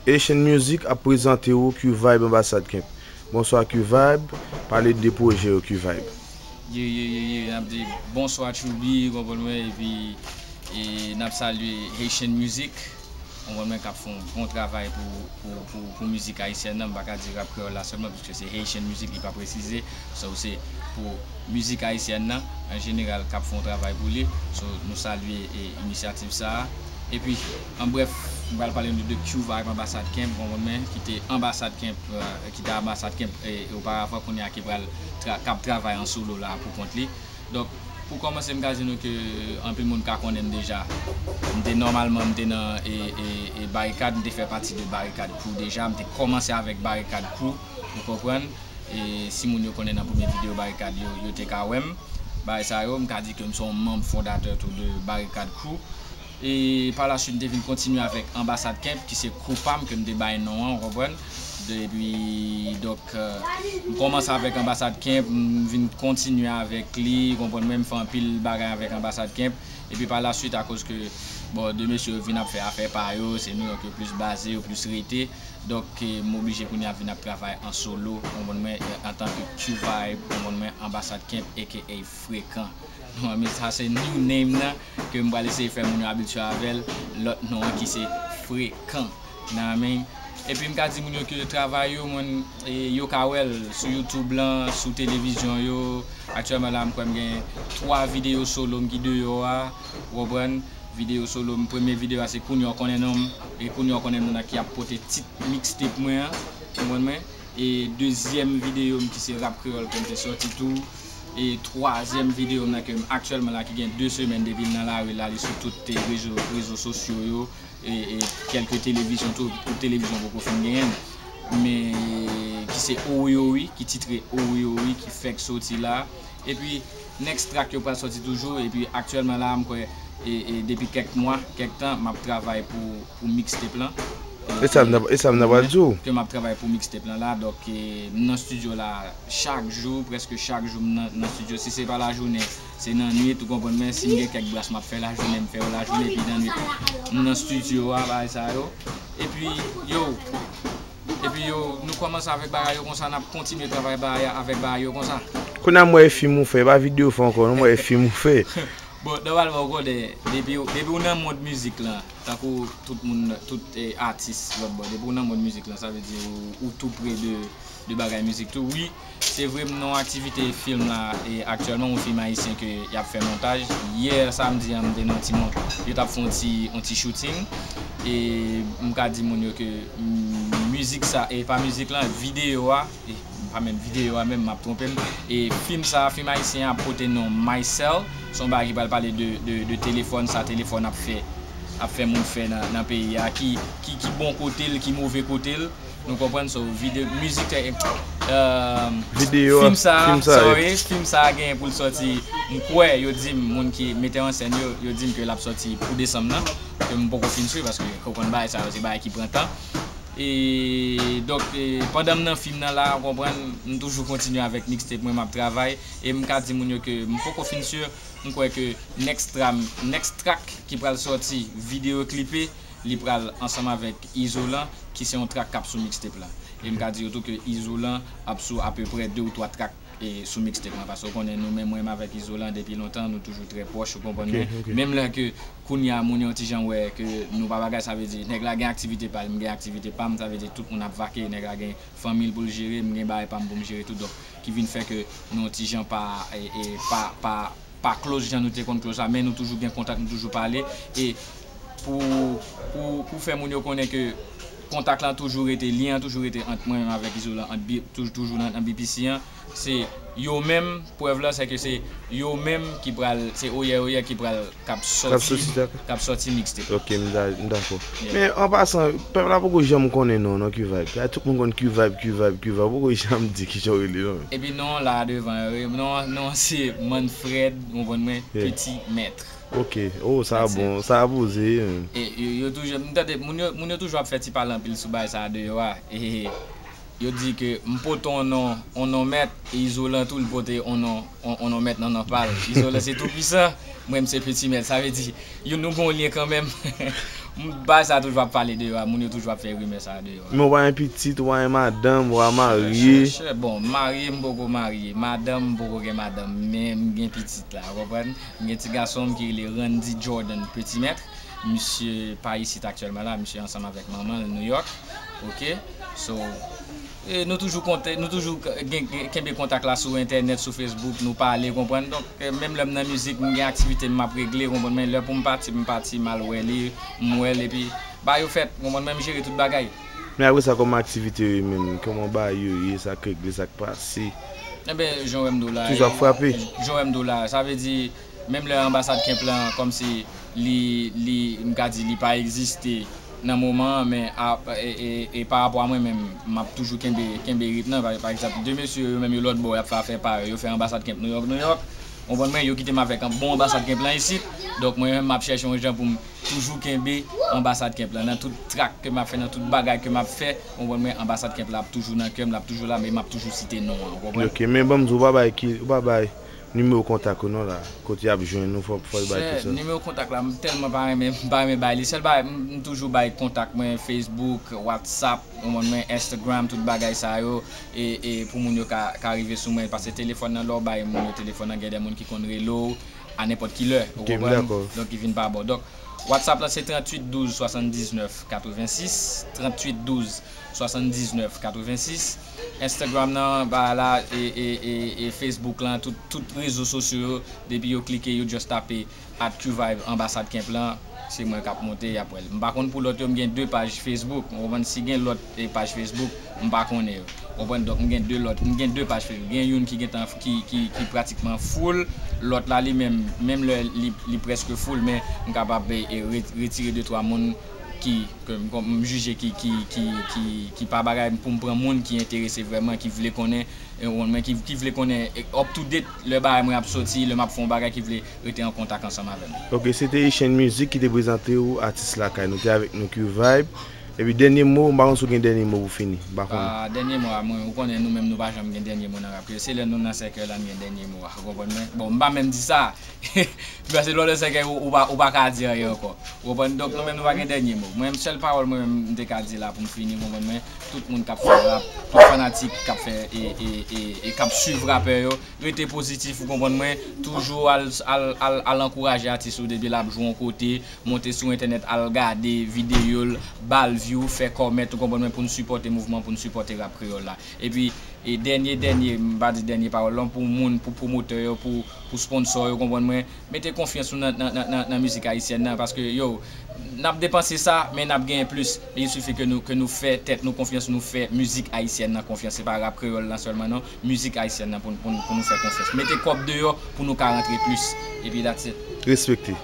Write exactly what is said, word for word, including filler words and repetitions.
Haitian Music ap prezante w Q-Vibe Anbasad Kemp. Bonswa Q-Vibe, pale de pwojè yo Q-Vibe. Ye, ye, ye, ye, n ap di bonswa Chouby, konprann mwen, epi e, n ap salye Haitian Music, konprann mwen, k ap fè yon bon travay pou, pou, pou, pou mizik ayisyèn nan. M pa ka di rap kreyòl la sèlman, piske se Haitian Music, li pa presize. So, se pou mizik ayisyèn nan, an jeneral, k ap fè yon travay pou li. So, nou salye e, inisyativ sa a. Epi, an brèf, m pral pale nou de Q-Vibe Anbasad Kemp, konprann mwen, ki te Anbasad Kemp, e, ki te Anbasad Kemp e, oparavan, kounye a ki pral tra, k ap travay an solo la pou kont li. Donk, pou kòmanse, m ka di nou ke anpil moun ka konnen m deja. M te nòmalman, m te nan e, e, e Barikad, m te fè pati de Barikad Crew deja. M te kòmanse avèk Barikad Crew, ou konprann. E si moun yo konnen nan premye videyo Barikad yo, yo te ka wè m. Bagay sa yo, m ka di ke m se yon manm fondatè tou de Barikad Crew. E pa la swit, m te vin kontinye avèk Anbasad Kemp, ki se crew pa m ke m te bay non an, ou konprann. Epi, donk, e, m kòmanse avèk Anbasad Kemp, m vin kontinye avèk li, ou konprann mwen, m fè anpil bagay avèk Anbasad Kemp. Epi pa la swit, akoz ke, bon, de mesye yo vin ap fè afè pa yo, se Nouyòk yo plis baze, yo plis rete. Donk, e, m oblije kounye a vin ap travay an solo, ou konprann mwen, e, antanke Q-Vibe, ou konprann mwen, Anbasad Kemp, A K A Frekan. Non, men sa se new name nan ke m pral eseye fè moun yo abitye avè l, lòt non an ki se Frekan. Nan men, epi m ka di moun yo ke travay yo, moun, e, yo ka wè l sou YouTube lan, sou televizyon yo. Aktyèlman la, m kwè m gen twa videyo solo m ki deyò a, ou konprann? Videyo solo m, premye videyo a se Kounye a w konnen non m, e Kounye a w konnen non an ki ap pote tit mixtape mwen an, ou konprann mwen? E dezyèm videyo m ki se Rap Kreyòl ke m te sòti tou. E twazyèm videyo m nan ke m aktyèlman la ki gen de semèn depi l nan lari la, li sou tout te rezo, rezo sosyo yo, e, e kèlke televizyon tou, tout televizyon poko fin genyen l. Men ki se Owiyori, ki titre Owiyori, ki fèk sòti la. Epi next track yo pral sòti toujou, epi aktyèlman la m kwè e, e depi kèk mwa, kèk tan, m ap travay pou, pou mixtape lan. E sa m nan, e sa m nan pral di w. Ke m ap travay pou mixtape lan la, donk e, m nan estidyo la chak jou, prèske chak jou m nan, nan estidyo. Si se pa lajounen, se nan nwit, ou konprann, men si m gen kèk bras m ap fè lajounen, m fè yo lajounen, epi nan nwit, m nan estidyo a, bagay sa yo. Epi, yo, epi yo, nou kòmanse avèk bagay yo konsa, n ap kontinye travay bagay, avèk bagay yo konsa. Kounye a m wè e fim ou fè, e pa videyo w fè ankò non, m wè e fim ou fè. Bon, nòmalman, ou konnen, depi, depi w nan mond mizik lan, tankou tout moun, tout e, atis lòt bò, depi w nan mond mizik lan, sa vle di ou, ou tou pre de, de bagay mizik tou. Wi, se vre, m nan yon aktivite fim la, e aktyèlman, yon fim ayisyen ke y ap fè montaj. Yè samdi an, m te nan yon ti mon-, yo t ap fè yon ti, yon ti shooting. E m ka di moun yo ke, mm, mizik sa, e pa mizik lan, videyo a, e pa menm videyo a menm, m ap twonpe m. E fim sa, fim ayisyen an ap pote non Mycel. Se yon bagay ki pral pale de, de, de telefòn sa, telefòn ap fè, ap fè moun fè nan, nan peyi a, ki, ki, ki bon kote l, ki move kote l. Nou konprann, so, videyo, mizik, e, e, videyo a, fim sa, fim sa, sorry, fim sa a genyen pou l sòti, m kwè, yo di m, moun ki, metè an sèn yo, yo di m ke l ap sòti pou desanm nan, ke m poko fin swiv, paske ou konn bagay sa yo, se bagay ki pran tan. E, donk, e, pandan m nan fim nan la, ou konprann, m toujou kontinye avèk mixtape mwen, m ap travay, e m ka di moun yo ke m poko fin si, m kwè ke next tram, next track ki pral sòti, videyo klipe, li pral ansanm avèk Izolan, ki se yon track k ap sou mixtape la. E m ka di yo tou ke Izolan ap sou apeprè de ou twa track e, sou mixtape lan, paske ou konnen nou menm, mwen menm avèk Izolan depi lontan, nou toujou trè pwòch, ou konprann mwen. Menm lè ke kounye a moun yon ti jan wè ke nou pa bagay, sa vle di nèg la gen aktivite pa l, m gen aktivite pa m, sa vle di tout moun ap vake, nèg la gen fanmi l pou l jere, m gen bagay pa m pou m jere tou, donk ki vin fè ke nou yon ti jan pa, e, e, pa, pa, pa close jan nou te konn close la, men nou toujou gen kontak, nou toujou pale, e pou, pou, pou fè moun yo konnen ke kontak lan toujou rete, lyen an toujou rete ant mwen menm avèk Izolan, ant bi-, toujou, toujou nan, nan B P C an, se yo menm, prèv lan, se ke se yo menm ki pral, se Oyè Oyè ki pral, k ap sòti, k ap sòti mixtape. Ok, m da-, m dakò. Men an pasan, pèp la poko janm konnen non, non Q-Vibe. Tout moun konn Q-Vibe, Q-Vibe, Q-Vibe, poko janm di kijan w rele non. Epi non la devan, non, non se Manfred, ou konprann mwen, Petit Maître. Ok, oh, sa bon, sa poze. E, yo, yo toujou, m tande, moun yo, moun yo toujou ap fè ti pale anpil sou bagay sa deyò a. E, yo di ke m pote on non, on non mèt, e Izolan tou, li pote on non, on, on non mèt nan non pa l. Izolan se tou pwisan, mwen m se peti mèt. Sa vle di, yo, nou gen yon lyen kanmenm. M, bagay sa toujou ap pale deyò a, moun yo toujou ap fè rimè sa deyò a. Men w pa gen pitit, w pa gen madanm, w pa marye. Chè, bon, m marye, m poko marye. Madanm, m poko gen madanm, men m gen pitit la, w konprann? M gen ti gason m ki rele Randy Jordan Petit Maître. Misye pa isit aktyèlman la, misye ansanm avèk manman l New York. Ok? So, e nou toujou konte, nou toujou k- gen, gen- kenbe kontak la sou entènèt, sou Facebook, nou pale, konprann? Donk, e, menm lè m nan mizik, m gen aktivite m ap regle, konprann? Men lè pou m pati, m pati, m al wè li, m wè l, epi bagay yo fèt, konprann? Men m jere tout bagay. Men apre sa, kòman aktivite yo ye menm? Kòman bagay yo ye? Sa k regle, sa k pase? Enben, jan w wè m do la, Toujou ap frape? Jan w wè m do la, sa vle di, menm lè anbasad Kemp lan, kòmsi li, li, m ka di, li pa egziste nan moman an, men a, e, e, e pa rapò a mwen menm, m ap toujou kenbe, kenbe ritm nan. Pa, pa egzanp, de mesye yo menm yo lòt bò, y ap fè afè pa yo, yo fè anbasad Kemp New York, New York. Konprann mwen, yo kite m avèk an bon anbasad Kemp lan isit. Donk, mwen menm, m ap chèche yon jan pou m toujou kenbe anbasad Kemp lan. Nan tout trak ke m ap fè, nan tout bagay ke m ap fè, konprann mwen, anbasad Kemp la ap toujou nan kè m, l ap toujou la, men m ap toujou site non an, ou konprann? Ok, men ban m di w, ou pa bay ki, ou pa bay nimewo kontak ou non la, kote y ap jwenn ou, fò, fò l bay tout sa. Nimewo kontak la, m tèlman pa renmen, m pa renmen bay li. Sèl bagay, m, m toujou bay kontak mwen, Facebook, WhatsApp, ou konprann mwen, Instagram, tout bagay sa yo, e, e pou moun yo ka, ka rive sou mwen, paske telefòn nan, lè w bay moun yo telefòn nan, gen de moun ki konn rele w a nenpòt ki lè, ou Ok, m konprann? dakò. Donk, ki vin pa bò. Donk, WhatsApp la, se tranntuit douz swasanndiznèf katrevensis, tranntuit douz swasanndiznèf katrevensis. Instagram nan, ba la, e, e, e, e Facebook lan, tout, tout rezo sosyo yo, depi yo klike, yo just tape at Q-Vibe anbasad Kemp lan, se mwen k ap monte, y ap wè l. M pa konn pou lòt yo, m gen de paj Facebook, ou konprann? Si gen lòt, e, paj Facebook, m pa konnen yo. Ou konprann? Donk, m gen de lòt, m gen de paj Facebook. Gen youn ki gentan, ki, ki, ki pratikman full, lòt la, li menm, menm lè li, li prèske full, men m kapab, e, e, re- retire de twa moun ki, ke m, m jije ki, ki, ki, ki, ki pa bagay pou m pran moun ki enterese vrèman, ki vle konnen, e, ou konprann, ki, ki vle konnen, e, up to date, lè bagay mwen ap soti, lè m ap fè yon bagay, ki vle rete an kontak ansanm avè m. Ok, se te Haitian Music ki te prezante w atis lakay nou. Te avèk nou Q-Vibe. Epi dènye mo, m pa konn si w gen dènye mo pou fini. M pa konnen. Ah, dènye mo a, mwen, ou konnen nou menm nou pa janm gen dènye mo nan rap kreyòl. Se lè nou nan sèkèy la n gen dènye mo a, ou konprann mwen? Bon, m pa menm di sa. Paske lè w nan sèkèy, ou, ou pa, ou pa ka di anyen ankò. Ou konprann? Donk, nou menm nou pa gen dènye mo. Mwen, sèl pawòl mwen menm m te ka di la pou m fini, ou konprann mwen? Tout moun k ap fè rap, tout fanatik k ap fè, e, e, e, e k ap swiv rapè yo, rete pozitif, ou konprann mwen? Toujou al, al, al, al ankouraje atis ou depi l ap jwe yon kote, monte sou entènèt, al gade videyo l, ba l view, fè kòmèt, ou konprann mwen, pou n sipòte mouvman, pou n sipòte rap kreyòl la. Epi, e dènye, dènye, m pa di dènye pawòl lan, pou moun, pou pwomotè yo, pou, pou sponsò yo, konprann mwen, mete konfyans nou nan, nan, nan, nan, nan mizik ayisyèn nan, paske, yo, n ap depanse sa, men n ap genyen plis. Il suffit ke nou, ke nou fè tèt nou konfyans, nou fè mizik ayisyèn nan konfyans. Se pa rap kreyòl lan sèlman, non. Mizik ayisyèn nan pou, pou, pou nou fè konfyans. Mete kòb deyò pou nou ka rantre plis. Epi, that's it. Respekte.